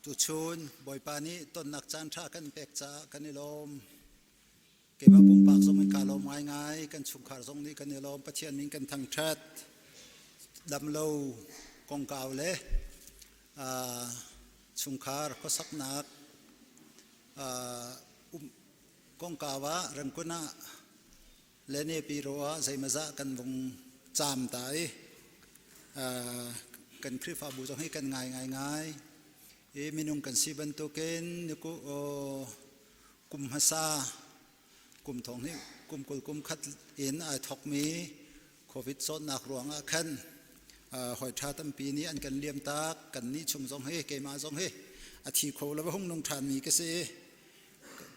Tuchun Bawipa nih tonnak caan ṭha kan pek caah kan i lawm. Keimah pumpak zong in kaa lawm ngaingai. Kan chungkhar zong nih kan i lawm. Pathian min kan thangṭhat. Damlo kongkau le chungkhar khuasaknak kongkau ah Rangoon ah le Nepiro ah zeimazah kan vung caam ta i kan Khrihfabu zong hi kan ngai ngaingai. I minung kan si bantukin kum hmasa kum thong hnih kum 20 kum khat in ai thokmi COVID zawtnak ruangah khan hawi ṭha tampi nih an kan liam tak. Kan nih chung zong hi keimah zong hi a thi kho lo hung nung ṭhanmi ka si.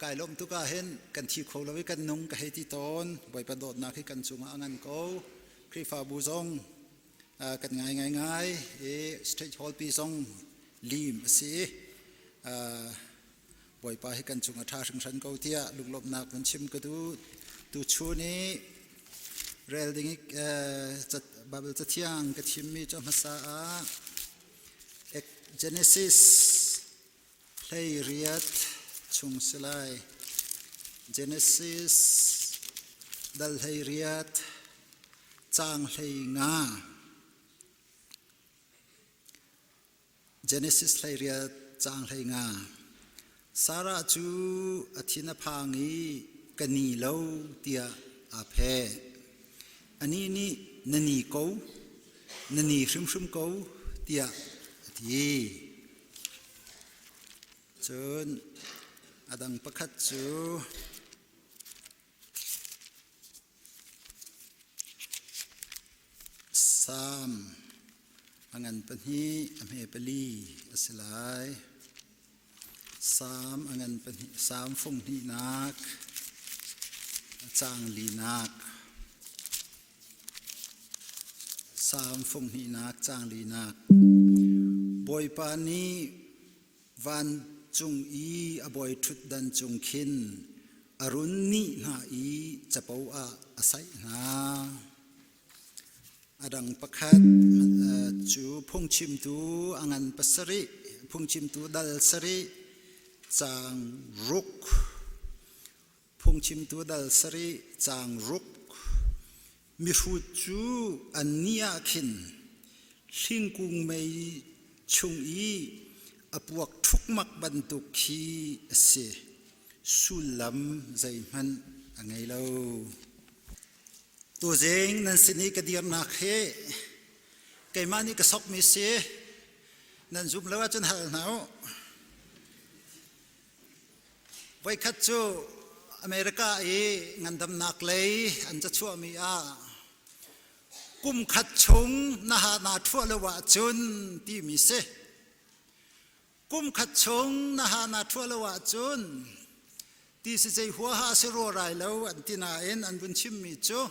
Kai lawm tuk ah hin kan thi kho lo i kan nung ka hei ti tawn. Bawipa dawtnak hi kan cungah a ngan ko. Khrihfabu zong kan ngai ngaingai i state hall pi zong lim a si. Bawipa hi kan cung a ṭha hringhran ko tiah lunglawmhnak vun chim ka duh. Tuchun i rel ding i Baibal Cathiang ka thimmi cu hmasa ah Genesis 18 chung si lai. Genesis dal 18 caang 15. Genesis 18 caang 15. Sarah cu a thin a phang i ka ni lo tiah aa pheh. Anih nih na ni ko, na ni hrimhrim ko tiah a ti. Cun a dang pakhat cu Salm a ngan pahnih a hme pali a si lai. Salm a ngan pahnih Salm fung hnihnak a caang linak. Salm fung hnihnak caang linak. Bawipa nih Vancung i a bawi ṭhutdan cung khin a run nih hna i capo ah a saih hna. A dang pakhat cu phungchimtu a ngan pasarih, phungchimtu dal sarih, caang ruk, Phungchimtu dal sarih caang ruk mihrut cu an ni ah khin hlingkung mei chung i a puak ṭhukmak bantuk khi a si. Sullam zeihmanh a ngei lo. Tuzing nan sin i ka dirnak hi keimah nih ka sokmi si. Nan zum lo ahcun hal hna u. Voikhat cu America i ngandamnak lei an cachuahmi ah kum khat chung na ha naa ṭhuah lo ahcun timi si. Kum khat chung na ha naa ṭhuah lo ahcun ti si zei huaha si rua rai lo an ti nain an vun chimmi cu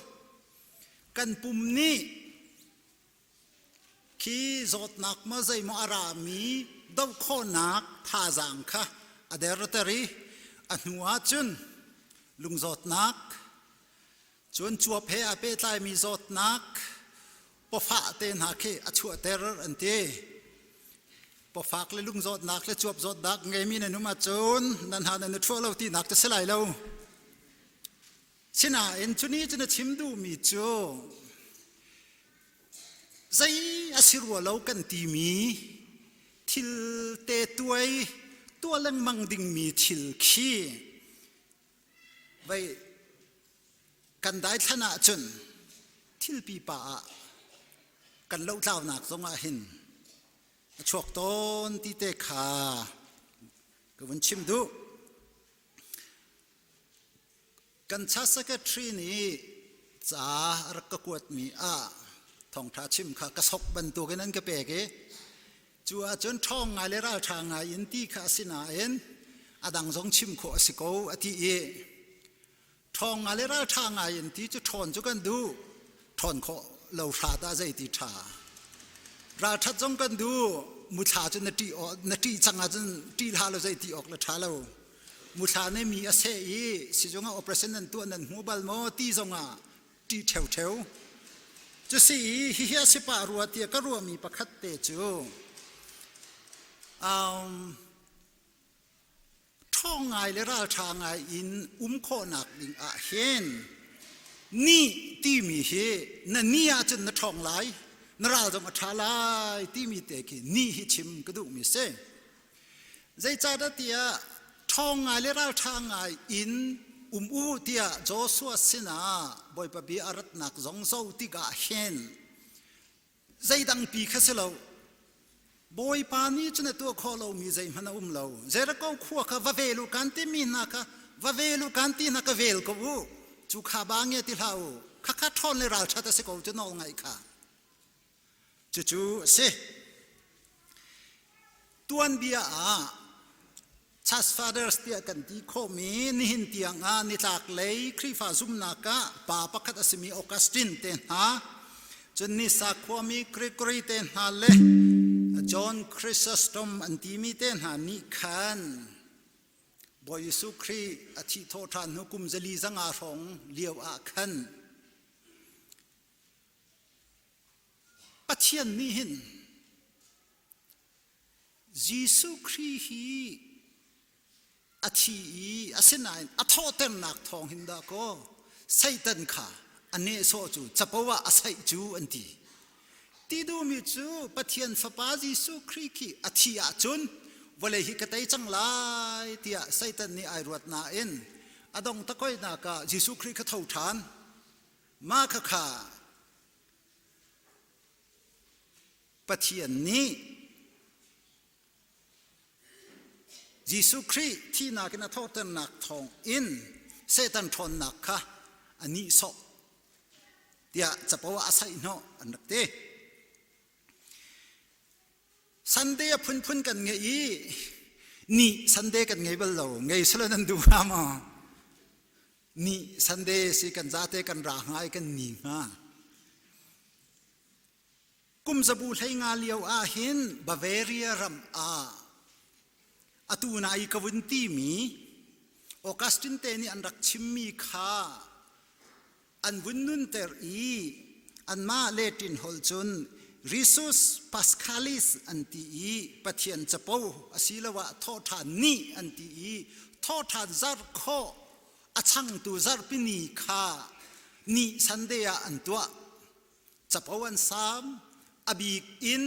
kan pum nih Khi zawtnak maw zeimaw a rami doh khawhnak thazaang kha a derter i a hnu ahcun lungzawtnak, cun cuap he aa pehtlaimi zawtnak, pawfah te hna khi a chuahter an ti. Pawfak le lungzawtnak le cuap zawtnak ngeimi nan um ahcun nan ha nan i ṭhuah lo tinak cu si lai lo. Sinain cu nih cun a chim duhmi cu zei a si rua lo kan timi thil te tuai tuah lengmang dingmi thil khi vei kan daithlan ahcun thil pipa ah kan lohtlaunak zongah hin a chuak tawn ti te kha ka vun chim duh. Kan cha secretary nih ca a rak ka kuatmi ah thawngṭha chim kha ka sok bantukin an ka pek i cu ahcun ṭhawng ngai le ralṭha ngai in ti kha a si nain a dang zong chim khawh a si ko a ti i ṭhawng ngai le ralṭha ngai in ti cu ṭhawn cu kan duh ṭhawn khawh lo hrat ah zeiti ṭha ralṭhat zong kan duh muthla cu na ṭih na ṭih cang ahcun ṭih hlah lo zeiti awk le ṭha lo muthla nih mi a seh i sizung ah operation nan tuah nan hmu bal maw ti zongah ṭih ṭheuṭheu. Cusi i hihi a si pah rua tiah ka ruahmi pakhat te cu um, ṭhawng ngai le ralṭha ngai in um khawhnak ding ah hin ni timi hi na ni ahcun na ṭhawng lai, na ral zong a ṭha lai timi te khi ni hi chim ka duhmi si. Zeicahdah tiah ṭhawng ngai le ralṭha ngai in um u tiah Joshua sinah Bawipa bia a ratnak zong zoh tikah hin zeidang pi kha si lo. Bawipa nih cun a tuah khawh lomi zeihmanh a um lo. Jericho khua kha va vel u kan timi hna kha va vel u kan ti hna ka vel ko u. Cu kha ba nge ti hlah u. Khakha ṭhawn le ralṭhat a si ko cu nawl ngaih kha. Cucu a si. Tuanbia ah Church Fathers tiah kan ti khawhmi nihin tiang ah nitlak lei Khrihfa zumhnak ah pa pakhat a simi Augustine te hna, cun Nisa khuami Gregory te hna le John Chrysostom an timi te hna nih khan Bawi Jesuh Khrih a thih thawh ṭhan hnu kum zali zanga hrawng lio ah khan Pathian nih hin Jesuh Khrih hi a thi i asinain a thawhternak thawng hin dah kaw Satan kha a nehsawh cu capo ah a saih cu an ti. Ti duhmi cu Pathian Fapa Jesuh Khrih khi a thi ahcun vawlei hi ka tei cang lai tiah Satan nih ai ruat nain a dong takoinak ah Jesuh Khrih kha tho ṭhan. Mah khakha Pathian nih Jesuh Khrih thihnak in a thawhternak thawng in Satan ṭhawnnak kha a nihsawh tiah capo ah a saih hnawh an rak ti. Sunday a phunphun kan ngei i ni Sunday kan ngei bal lo. Ngei selaw nan duh hnga maw? Ni Sunday si kan zate kan ra hnga i kan ni hnga. Kum zabu 15 lio ah hin Bavaria ram ah atu na i ka vun timi Augustine te nih an rak chimmi kha an vun nunter i anmah Latin holh cun Risus Paschalis an ti i Pathian capo asiloah thawhṭhan ni an ti i thawhṭhan zarh khawh a changtu zarhpini kha ni Sunday ah an tuah. Capo an sam. A bik in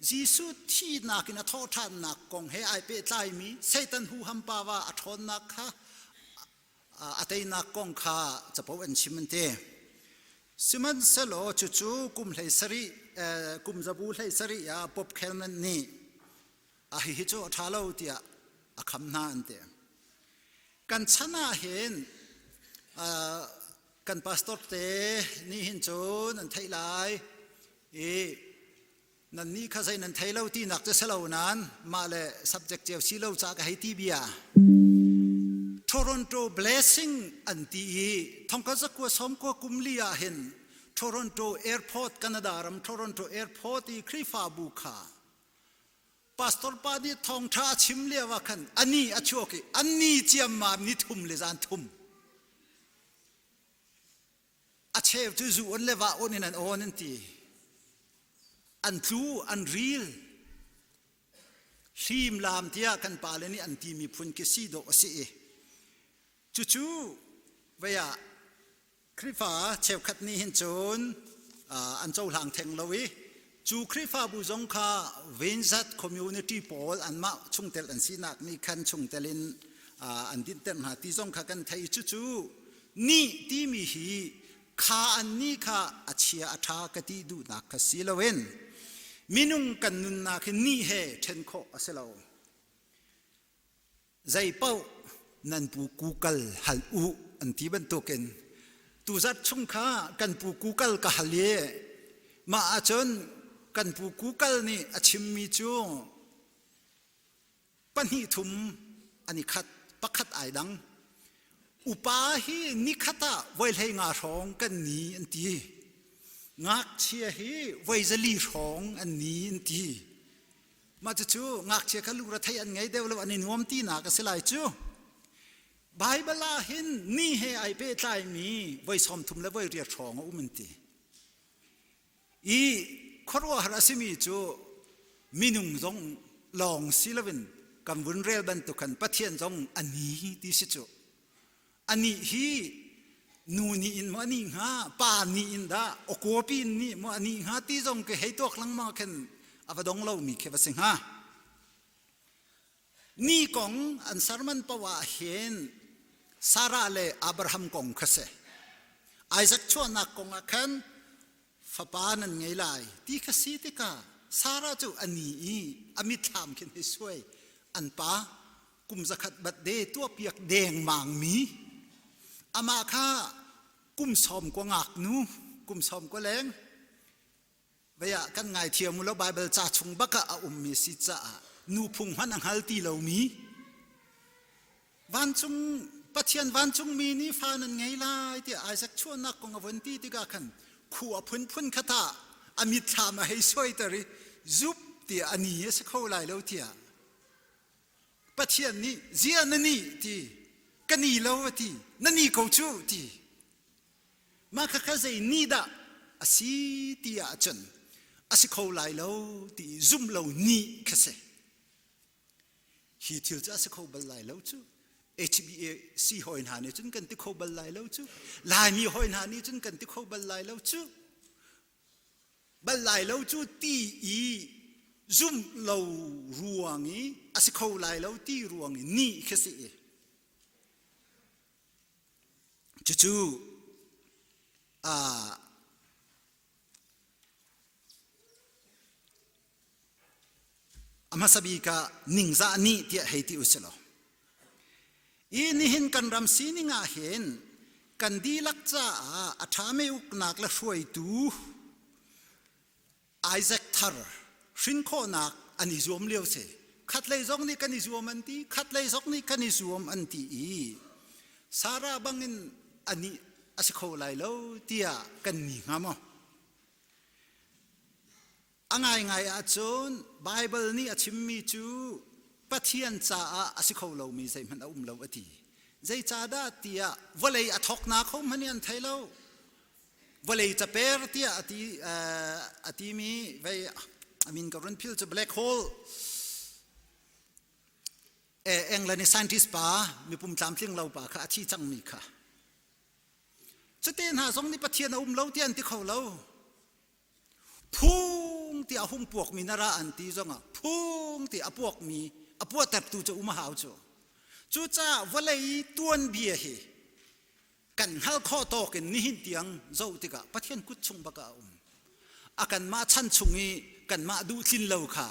Jesuh thihnak in a thawhṭhannak kong he ai pehtlaimi Satan huham pava a ṭhawnnak kha a teinak kong kha capo an chim an ti. Sihmanhsehlaw cucu kum hlei sarih kum zabu hlei sarih ah Pope Clement nih a hihi cu a ṭha lo tiah a kham hna an ti. Kan chan ah hin kan pastor te nih hin cun an theih lai i nannih kha zei nan thei lo tinak cu si lo nain mah le subject cio si lo ca ka hei ti bia. Toronto Blessing an ti i thongkhat zakua sawmkua kum li ah hin Toronto Airport Canada ram Toronto Airport i Khrihfabu kha Pastor pa nih thawngṭha a chim lio ah khan ani a chuak i an ni ciammam ni thum le zan thum. A cheu cu zu on le va on in an on an ti. An tlu, an ril. Hlim lam tiah kan pale nih an timi phun khi si dawh a si i cucu vei ah Khrihfa cheukhat nih hin cun an cohlang theng lo i cu Khrihfabu zong kha Vinzat community pawl anmah chungtel an sinak nih khan chungtel in an dinhter hna ti zong kha kan theih. Cucu ni timi hi kha an ni kha a chia a ṭha ka ti duhnak kha si loin minung kan nunnak hi ni he ṭhen khawh a si lo. Zei paoh nan pu kukal hal u an ti bantukin tuzat chung kha kan pu kukal ka hal i mah ahcun kan pu kukal nih a chimmi cu pahnih thum an i khat pakhat ai dang upa hi nikhat ah voi 15 hrawng kan ni an ti ngakchia hi voi 400 hrawng an ni an ti Mah cucu ngakchia kha lungre thei an ngei deuh lo an i nuam tinak a si lai cu. Baibal ah hin ni he ai pehtlaimi voi 30 le voi 8 hrawng a um an ti. I khuaruahhar a simi cu minung zong lawng si loin kan vun rel bantuk khan Pathian zong a ni ti si cu. Anih hi nu nih in maw a nih hnga, pa nih in dah, awkawpi in nih maw a nih hnga ti zong khi hei tuak lengmang khin a va dong lomi khi va si hnga. Ni kong an sermon paoh ah hin Sarah le Abraham kong kha si. Isaac chuahnak kong ah khan fapa nan ngei lai ti kha si tikah Sarah cu a ni i a mitthlam khin hei suai an pa kum zakhat bat de tuahpiak dengmang mi amah kha kum sawm kwa ngaknu kum sawm kwa leng vei ah kan ngaithiam u law Baibal ca chung bak ah a ummi si caah nuphung hmanh a hngal ti lomi vancung Pathian vancungmi nih fa nan ngei lai tiah Isaac chuahnak kong a vun ti tikah khan khu a phunphun kha tah a mitthlam a hei suaiter i zup tiah a ni a si kho lai lo tiah Pathian nih zia na ni ti ka ni lo a ti na ni ko cu ti Mah khakha zei ni dah a si ti ahcun a si kho lai lo ti zumh lo ni kha si. Hi thil cu a si kho bal lai lo cu. HBAC hawi hna nih cun kan ti kho bal lai lo cu. Laimi hawi hna nih cun kan ti kho bal lai lo cu. Bal lai lo cu ti i zumh lo ruang i a si kho lai lo ti ruang i ni kha si. Cucu a hmasa bik ah ningzah nih tiah hei ti u si law. I nihin kan ram sining ah hin kan dihlak caah a ṭhami uknak le hruaitu Isaac thar hrin khawhnak an i zuam lio si. Khatlei zong nih kan i zuam an ti, khatlei zong nih kan i zuam an ti i Sarah bangin anih a si kho lai lo tiah kan ni hnga maw? A ngaingai ahcun Baibal nih a chimmi cu Pathian caah a si kho lomi zeihmanh a um lo a ti. Zeicahdah tiah vawlei a thawknak ho hmanh an thei lo. Vawlei caper tiah a ti a timi vei a min ka run phil cu black hole England i scientist pa mipum tlamtling lo pa kha a thi cangmi kha cute hna zong nih Pathian a um lo ti an ti kho lo phung ti a hung puakmi na ra an ti zongah phung ti a puakmi a puahtertu cu um a hau cu cucaah vawlei tuanbia hi Kan hngalh khawh tawk in nihin tiang zoh tikah Pathian kut chung bak ah a um. A kanmah chan chung i kanmah duhtlin lo kha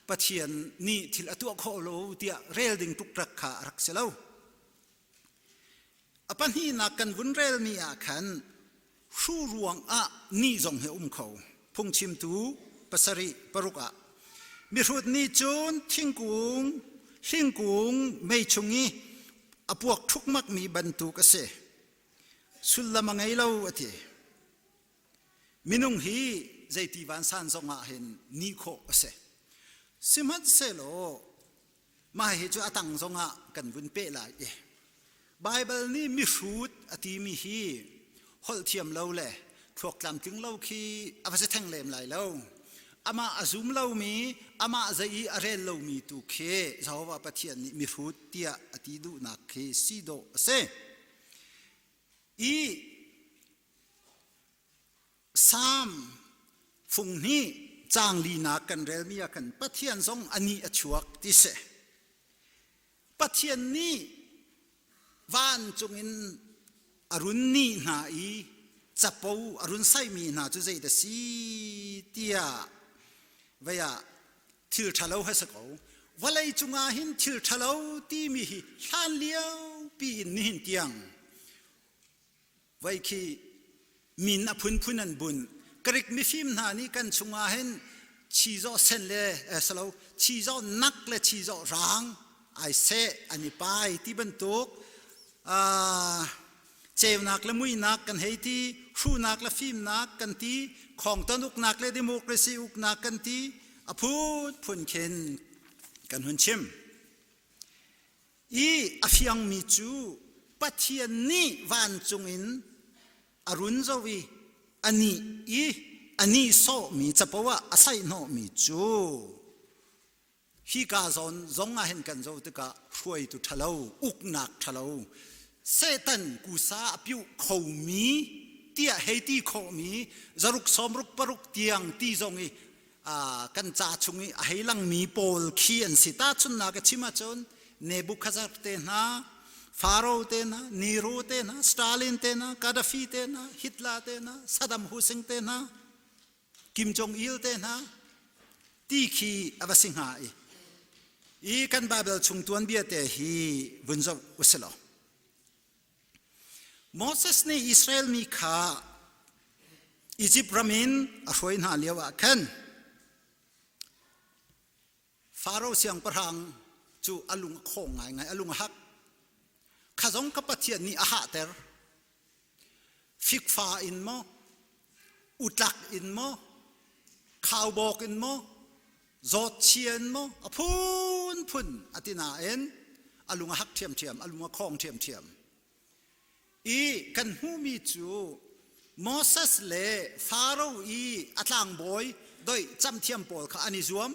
Pathian nih thil a tuah khawh lo tiah rel ding ṭukṭak kha a rak si lo. A pahnihnak kan vun relmi ah khan hru ruang ah ni zong hi a um kho. Phungchimtu pasarih paruk ah mihrut nih cun thingkung hlingkung mei chung i a puak ṭhukmakmi bantuk a si. Sullam a ngei lo a ti. Minung hi zeiti vansan zongah hin ni khawh a si. Sihmanhsehlaw mah hi cu a tang zongah kan vun peh lai i Baibal nih mihrut a timi hi holh thiam lo le thluak tlamtling lo khi a va si theng lem lai lo. Amah a zum lomi, amah zei i a rel lomi tu khi Jehovah Pathian nih mihrut tiah a ti duhnak khi si dawh a si. I Salm fung hnih caang linak kan relmi ah khan Pathian zong a nih a chuak ti si. Pathian nih vancung in a run nih hna i capo a run saihmi hna cu zeidah si tiah vei ah thil ṭhalo he si ko. Vawlei cungah hin thil ṭhalo timi hi hlan lio piin nihin tiang Voi khi min a phunphun an bunh. Greek mifim hna nih kan chungah hin chizawh sen le salo chizawh nak le chizawh rang ai seh an i pai ti bantuk ceunak le muinak kan hei ti hruhnak le fimnak kan ti khongton uknak le democracy uknak kan ti a phunphun khin kan hun chim I a fiangmi cu Pathian nih vancung in a run zo i a nih i a nihsawhmi capo ah a saihhnawhmi cu hika zawn zong ah hin kan zoh tikah hruaitu ṭhalo, uknak ṭhalo, Satan kusa a piuh khomi tiah hei ti khawhmi zaruk sawmruk paruk tiang ti zong i kan ca chung i a hei langmi pawl khi an si. Tahchunhnak a chim ahcun Nebuchadnezzar te hna, Pharaoh te hna, Nero te hna, Stalin te hna, Gaddafi te hna, Hitler te hna, Saddam Hussein te hna, Kim Jong-il te hna ti khi a va si hnga i i kan Bible chung tuanbia te hi vun zoh usilaw. Moses nih Israel mi kha Egypt ram in a hruai hna lio ah khan Faro siangpahrang cu a lung a khawng ngaingai, a lung a hak. Kha zong ka Pathian nih a hahter. Fikfa in maw, utlak in maw, khaubawk in maw, zawtchia in maw, a phunphun a ti nain a lung a hak ṭhiamṭhiam, a lung a khawng ṭhiamṭhiam. I kan hmuhmi cu Moses le Faro i a tlangbawi doi camthiam pawl kha an i zuam.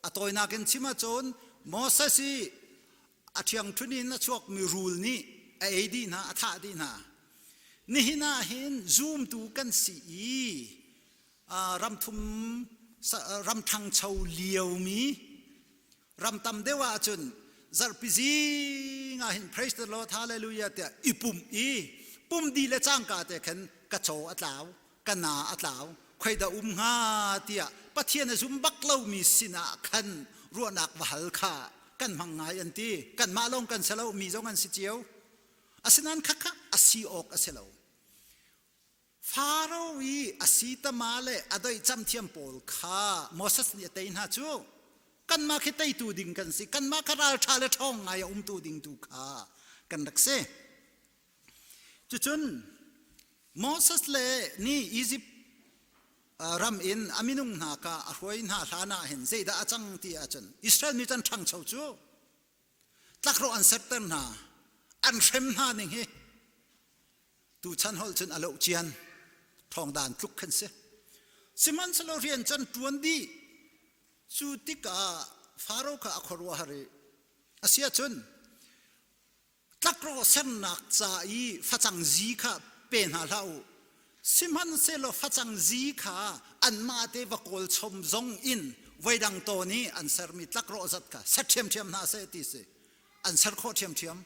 A tawinak in chim ahcun Moses i a ṭhiangṭhun in a chuakmi rul nih a ei dih hna, a thah dih hna. Nihin ah hin zumtu kan si i ramthum ram ṭhangcho liomi ram tam deuh ahcun zarhpi zing ah hin praise the Lord hallelujah tiah i pum i pum dih le cangka te khan ka chaw a tlau ka na a tlau khoi dah um hnga tiah Pathian a zum bak lomi sinah khan ruahnak va hal kha kan hmang ngai an ti kanmah lawng kan si lo mi zong an si cio asinain khakha a si awk a si lo Faro i a sitama le a doih camthiam pawl kha Moses nih a tei hna cu kanmah khi teitu ding kan si kanmah kha ralṭha le ṭhawng ngai a umtu ding tu kha kan rak si cucun Moses le nih Izipt ram in a minung hna kha a hruai hna hlan ah hin zeidah a cang ti ahcun Israel mi cu an ṭhangcho cu tlakrawh an serter hna an hrem hna ning hi Tuchan holh cun a loh cian thawngdan tluk khan si. Sihmanhsehlaw rian can ṭuan dih cu tikah Faro kha a khuaruahhar i a si ahcun tlakrawh sernak ca i facang zi kha pe hna hlah u. Sihmanhsehlaw facang zi kha anmah te va kawl chom zong in voidang tawn i an sermi tlakrawh zat kha ser ṭhiamṭhiam hna seh ti si. An ser khawh ṭhiamṭhiam.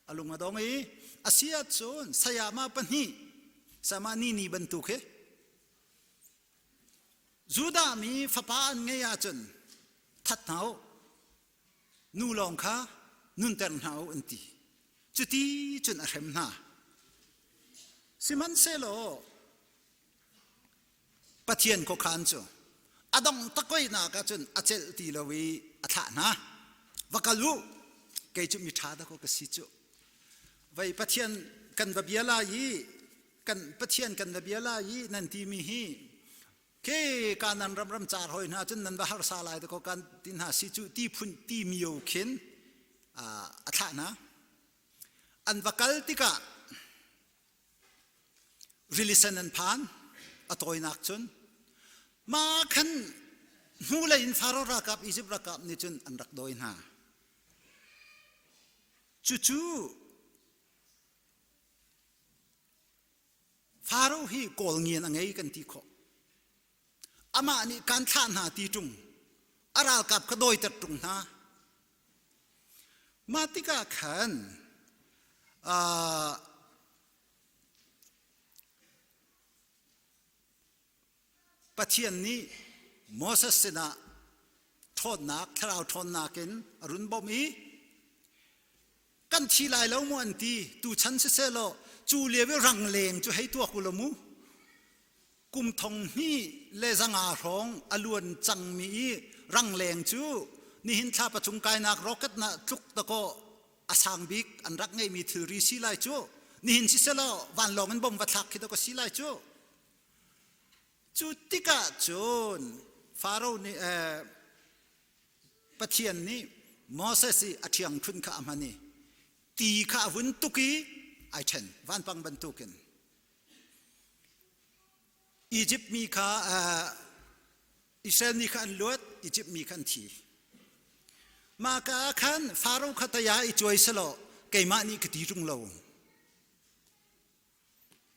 A lung a dong i a si ahcun sayama pahnih sama ni ni bantuk hi Judah mi fapa an ngei ahcun that hna u nu lawng kha nunter hna u an ti cuti cun a hrem hna sihmanhsehlaw Pathian khuakhan cu a dong takoinak ahcun a celh ti lo i a thlah hna. Va kal u, kei cu miṭha dakaw ka si cu. Vei Pathian kan va bia lai i kan Pathian kan va bia lai i nan timi hi ke kanan ram ram car hoi hna cun nan va harsa lai dakaw kan ti hna si cu ti phun ti mio khin a thlah hna. An va kal tikah Rili sen an phan a tawinak cun mah khan hnulei in Faro ralkap Izipt ralkap nih cun an rak dawi hna. Cucu Faro hi kawl ngian a ngei kan ti khawh. Amah nih kan thlah hna ti ṭung a ralkap kha dawiter ṭung hna. Mah tikah khan uh, Pathian nih Moses sinah ṭhawnnak, thlarau ṭhawnnak in a run bawmh i kan thi lai lo mu an ti tuchan sisehlaw cu lio i rangleng cu hei tuak u law mu kum thong hnih le zanga hrawng a luan cangmi i rangleng cu nihin thla pacung kainak rocket na tluk dakaw a sang bik an rak ngeihmi thilri si lai cu nihin siselaw vanlawng in bom va thlak khi dakaw si lai cu cu tikah cun Faro nih eh, Pathian nih Moses i a ṭhiangṭhunh kha a hman i ti kha a vun tuk i ai ṭhen vanpang bantukin. Egypt mi kha Israel mi kha an luat, Egypt mi kha an thi. Mah ka ah khan Faro kha taya i cuai selaw keimah nih ka ti ṭung lo.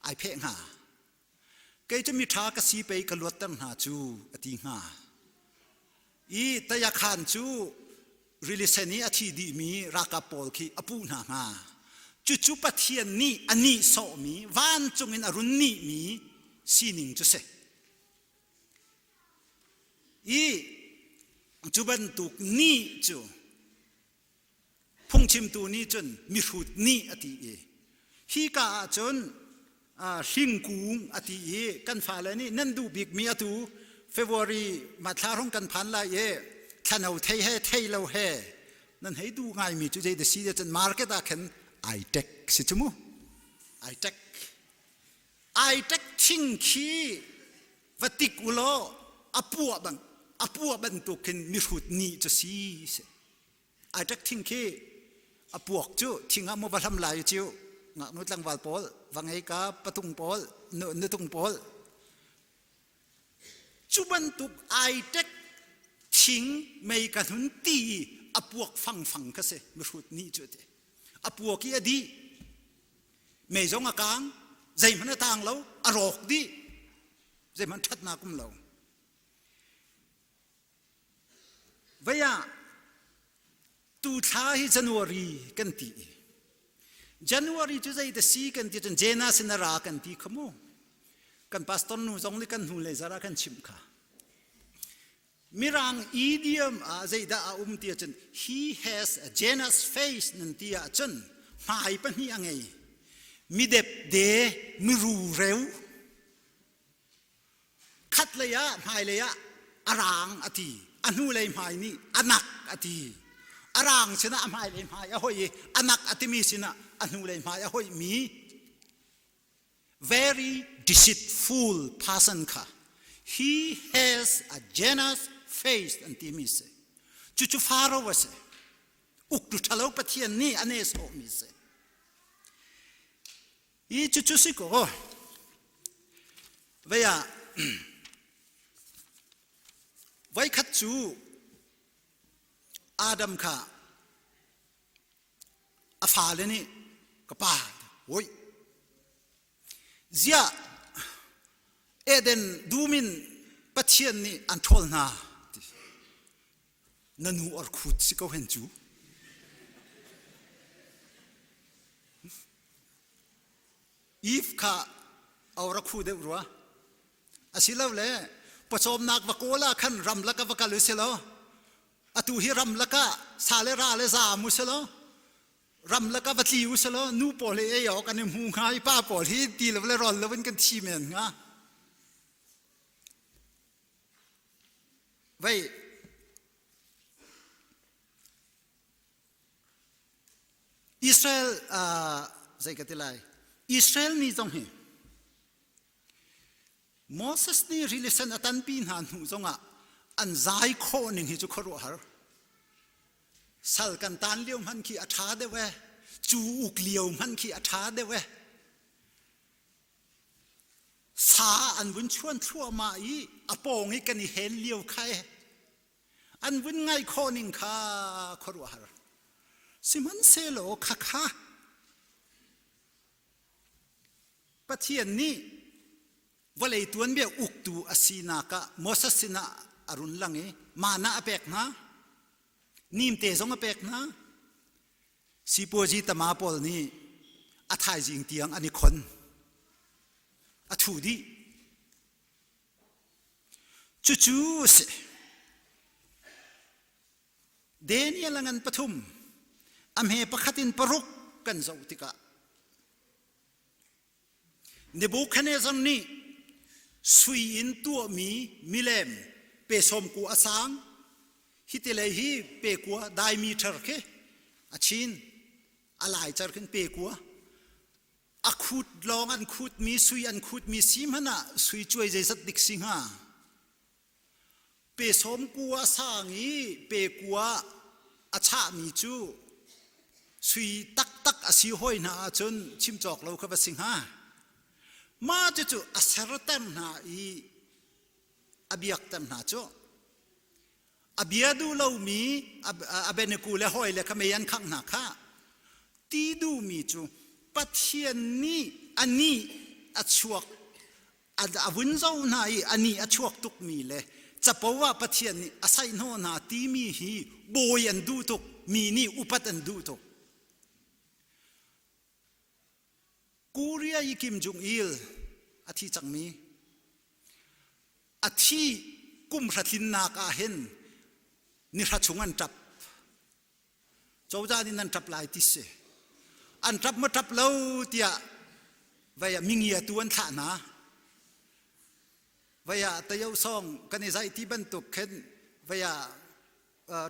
Ai pheh hnga. Kei cu miṭha ka si pei ka luatter hna cu a ti hnga. I taya khan cu rili sen i a thi dihmi ralkap pawl khi a puh hna hnga. Cucu Pathian nih a nihsawhmi, vancung in a run nihmi sining cu si. I cu bantuk ni cu phungchimtu nih cun mihrut nih a ti i hika ah cun hlingkung a ti i kan fale nih nan duh bikmi atu February mathla hrawng kan phan lai i thlano thei he thei lo he nan hei duh ngaimi cu zei da si cun market ah khan ai tek si cu mu ai tek ai tek thing khi va tik u law a puah bang a puah bantuk khin mihrut ni cu si si ai tek thing khi a puak cu thing ah maw va hlam lai ciu ngaknu tlangval pawl va ngei ka patung pawl nutung pawl cu bantuk ai tek thing mei ka hnun ti i a puak fangfang kha si mihrut ni cu ti a puak i a dih mei zong a kang zeihmanh a tang lo a rawk dih zeihmanh ṭhatnak um lo vei ah tu thla hi January kan ti i January cu zei da si kan ti cun Jena sin a ra kan ti kha mu kan pastor nu zong nih kan hnu le zara kan chimh kha Mirang idiom ah zeidah a um ti ahcun he has a Janus face nan ti ahcun hmai pahnih a ngei. Midepde miru reu. Khat lei ah hmailei ah a rang a ti. A hnulei hmai nih a nak a ti. A rang sinah a hmailei hmai a hoi i a nak a timi sinah a hnulei hmai a hoihmi very deceitful person kha he has a Janus face an timi si cucu Pharaoh a si uktu ṭhalo Pathian nih a nehsawhmi si i cucu si ko vei ah voikhat cu Adam kha A fale nih ka pa oi ziah Eden dum in Pathian nih an ṭhawl hna ti na nu orkhut si ko hen cu Eve kha a rak khu deuh rua asilole pawcawmnak va kawl ah khan ramlak ah va kal u si law atu hi ramlak ah sa le ra le zaam u si law ramlak ah va tli u si law nu pawl hi ei awk an i hmu hnga i pa pawl hi ti lo le rawl lo in kan thi men hnga vei Israel uh, zei ka ti lai Israel mi zong hi Moses nih rili sen a tanpi hna hnu zongah an zai khawh ning hi cu khuaruahhar. Sal kan tan lio hman khi a ṭha deuh e. Cu uk lio hman khi a ṭha deuh e. Sa an vun chuan thluahmah i a pawng i kan i hel lio kha e. An vun ngai khawh ning kha khuaruahhar. Sihmanhsehlaw khakha Pathian nih vawlei tuanbia uktu a sinak ah Moses sinah a run lang i mana a pek hna, nimte zong a pek hna. Sipuazi tama pawl nih a thaizing tiang an i khon. A thu dih. Cucu a si. Daniel a ngan pathum, a hme pakhat in paruk kan zoh tikah Nebuchadnezzar nih sui in tuahmi milem pe sawm ku a sang hi ti lei hi pe kua diameter khi a chin a laicer khin pe kua a khut lawng an khutmi sui an khutmi si hmanh ah sui cuai zeizat dik si hnga Pe sawm kua sang i pe kua a chahmi cu sui taktak a si hawi hna ahcun chim cawk lo kha va si hnga. Mah cucu a serter hna i a biakter hna cu. A bia duh lomi Abednego le hawi le kha mei an khangh hna kha. Ti duhmi cu Pathian nih a nih a chuak a vun zo hna i a nih a chuak tukmi le capo ah Pathian nih a saihhnawh hna timi hi bawi an duh tuk mi nih upat an duh tuk. Korea i Kim Jong Il a thi cangmi a thi kum hra tlinnak ah hin ni hra chung an ṭap. Cozah nih nan ṭap lai ti si. An ṭap maw ṭap lo tiah vei ah mingia tu an thlah hna. Vei ah tayo song kan i zaih ti bantuk khin vei ah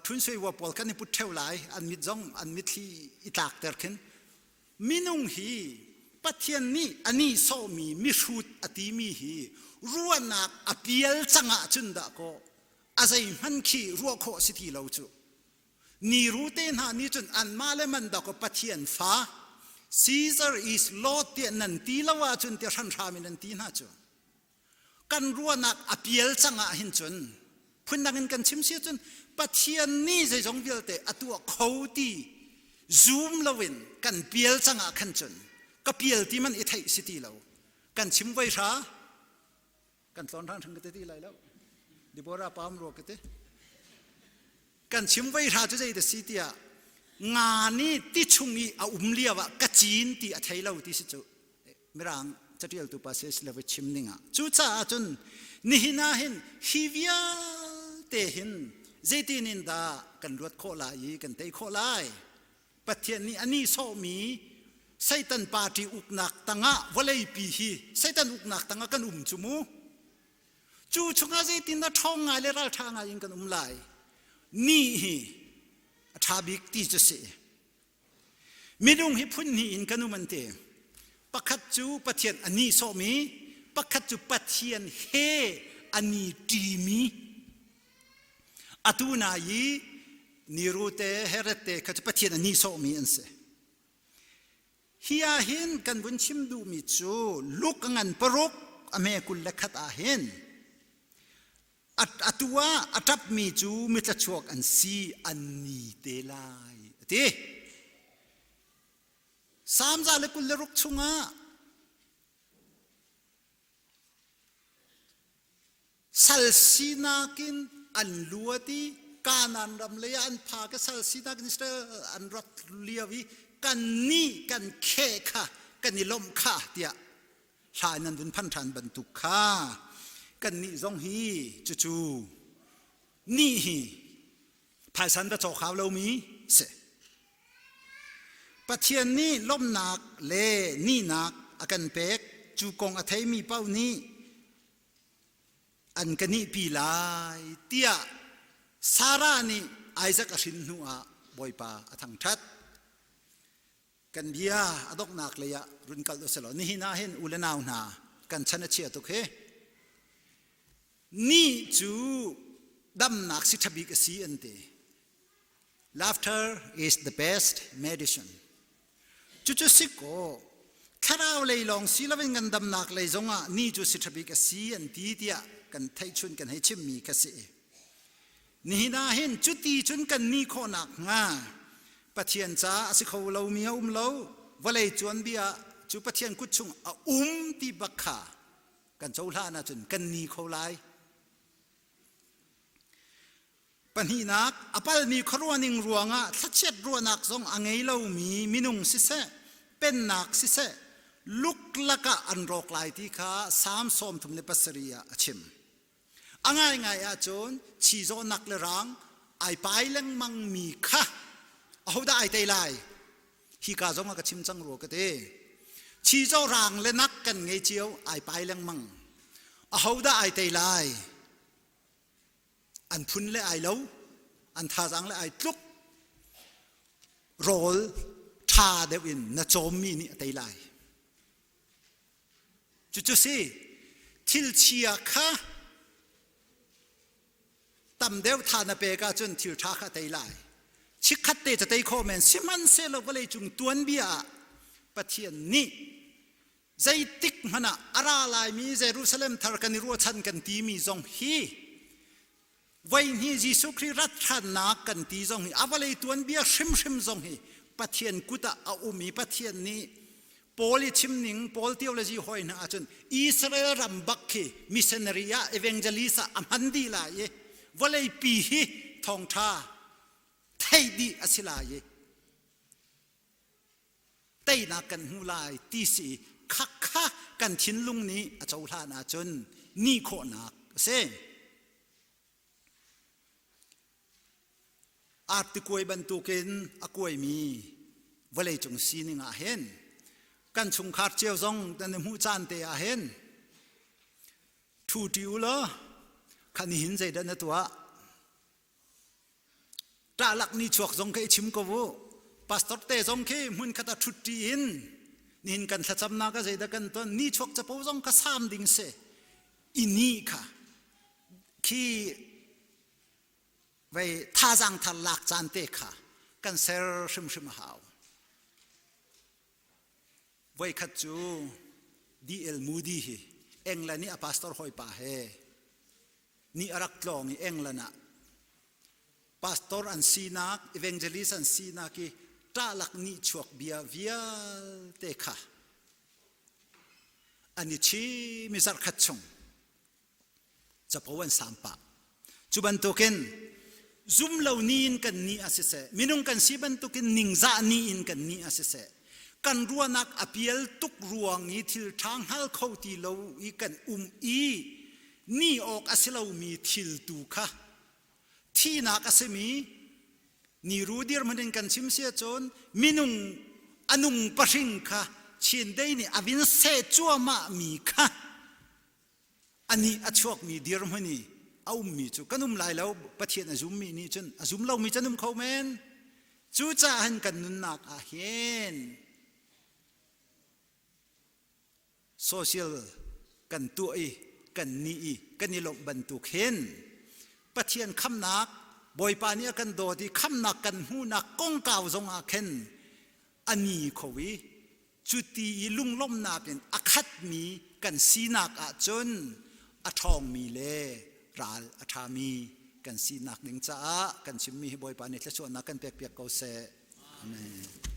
ṭhunsui wa pawl kan i put ṭheo lai an mit zong an mitthli i tlakter khin minung hi Pathian nih a nih sawhmi mihrut a timi hi ruahnak a pial cang ahcun dah kaw a zeihmanh khi ruah khawh si ti lo cu niru te hna nih cun anmah le man dah kaw Pathian fa Caesar is Lord tiah nan ti lo ahcun tiah hranhram in an ti hna cu kan ruahnak a pial cang ah hin cun phundang in kan chim si cun Pathian nih zeizong vialte a tuah kho ti zoom loin kan pial cang ah khan cun ka pial ti man i theih si ti lo kan chim voi hra kan tlawn hrang hring ka ti lai lo Deborah pam rua ka ti kan chim voi hra cu zei da si tiah nga nih ti chung i a um lio ah ka cin ti a thei lo ti si cu Mirang catialtu pa si lo chim ning ah cucaah cun nihin ah hin hi vialte hin zeitin in dah kan luat khawh lai i kan tei khawh lai Pathian nih a nih sawhmi Satan party uknak tangah vawleipi hi Satan uknak tangah kan um cu mu cu chungah zeitin dah ṭhawng ngai le ralṭha ngai in kan um lai ni hi a ṭha bik ti cu si Minung hi phun hnih in kan um an ti. Pakhat cu Pathian a nihsawhmi, pakhat cu Pathian he a ni ṭimi. Atu na i Niru te Herod te kha cu Pathian a nihsawhmi an si. Hi ah hin kan vun chim duhmi cu Luke ngan paruk a hme 21 ah hin atu ah a ṭapmi cu mitlachuak an si an ni te lai a ti. Salm 126 chungah sal sinak in an luat i Kanaan ram lei ah an phak i sal sinak in Israel an rat lio i kan nih kan kheh kha kan i lawmh kha tiah hla in an vun phan ṭhan bantuk kha kannih zong hi cucu ni hi phaisan va cawk hau lomi si. Pathian nih lawmhnak le nihnak a kan pek cu kong a theimi paoh nih an ka nihpi lai tiah Sarah nih Isaac a hrin hnu ah Bawipa a thangṭhat. Kan bia a donghnak lei ah run kal usih nihin ah hin u le nau hna kan chan a chia tuk hi. Ni cu damnak si ṭha bik a si an ti. Laughter is the best medicine. Cucu si kaw thlarau lei lawng si loin kan damnak lei zongah ni cu si ṭha bik a si an ti tiah kan theihchun kan hei chimmi kha si. Nihin ah hin cuti cun kan ni khawh nakhnga Pathian caah a si kho lomi a um lo, vawlei tuanbia cu Pathian kut chung a um ti bak kha kan cohlan ahcun kan ni kho lai. Pahnihnak, a palmi khuaruahning ruangah thlachiat ruahnak zong a ngei lomi minung siseh, pennak siseh, luklak ah an rawk lai ti kha Salm 37 ah a chim. A ngaingai ahcun chizawhnak le rang ai pai lengmang mi kha ahodah ai tei lai? Hi ka zong ah ka chim cang rua ka ti. Chizawh rang le nak kan ngei cio ai pai lengmang. Ahodah ai tei lai? An phun le ai lo, an thazaang le ai tluk. Rawl ṭha deuh in na cawmmi nih a tei lai. Cucu si thil chia kha tam deuh tha na pek ahcun thil ṭha kha a tei lai. Chikkhat te ca tei khawh men sihmanhsehlaw vawleicung tuanbia ah Pathian nih Zeitik hmanh ah a ra laimi Jerusalem thar kan i ruahchan kan timi zong hi Voihnih Jesuh Khrih rat ṭhannak kan ti zong hi a vawlei tuanbia hrimhrim zong hi Pathian kut ah a um i Pathian nih Paul i chimning Paul theology hawi hna ahcun Israel ram bak khi missionary ah evangelist ah a hman dih lai i vawlei pi hi thawngṭha theih dih a si lai i teinak kan hmu lai ti si khakha kan thinlung nih a cohlan ahcun ni khawhnak a si. Artikuai bantukin a kuaimi vawleicung sining ah hin kan chungkhar cio zong kan i hmuh caan te ah hin ṭhu ṭi u law khan hin zeidah na tuah Ṭahlak ni chuak zong kha i chim ko u. Pastor te zong khi hmunkhat ah ṭhutṭi in nihin kan thlacamnak ah zeidah kan ton ni chuak capo zong kha saam ding si. I ni kha khi vei thazaang thar lak caan te kha kan ser hrimhrim a hau. Voikhat cu D.L. Moody hi England i a pastor hawipa he nih a rak tlawng i England ah pastor an sinak evangelist an sinak i ṭahlak nihchuak bia vialte kha an i chim i zarhkhat chung capo an sam pah. Cu bantukin zum lo ni in kan ni a siseh, minung kan si bantukin ningzah ni in kan ni a siseh, kan ruahnak a pial tuk ruang i thil ṭha hngal kho ti lo i kan um i ni awk a si lomi thil tu kha thihnak a simi niru dirhmun in kan chim si ahcun minung a nung pahring kha Chin nih a vin seh cuahmah mi kha anih a chuakmi dirhmun i a ummi cu kan um lai lo. Pathian a zummi nih cun a zum lomi can um kho men. Cucaah hin kan nunnak ah hin social kan tuah i kan ni i kan i lawmh bantuk hin Pathian khamnak Bawipa nih a kan dawt i khamnak kan hmuhnak kongkau zong ah khin a ni kho i cuti i lunglawmhnak in a khatmi kan sinak ahcun a ṭhawngmi le ral a ṭhami kan sinak ding caah kan chimmi hi Bawipa nih thluachuahnak kan pekpiak ko seh. Amen.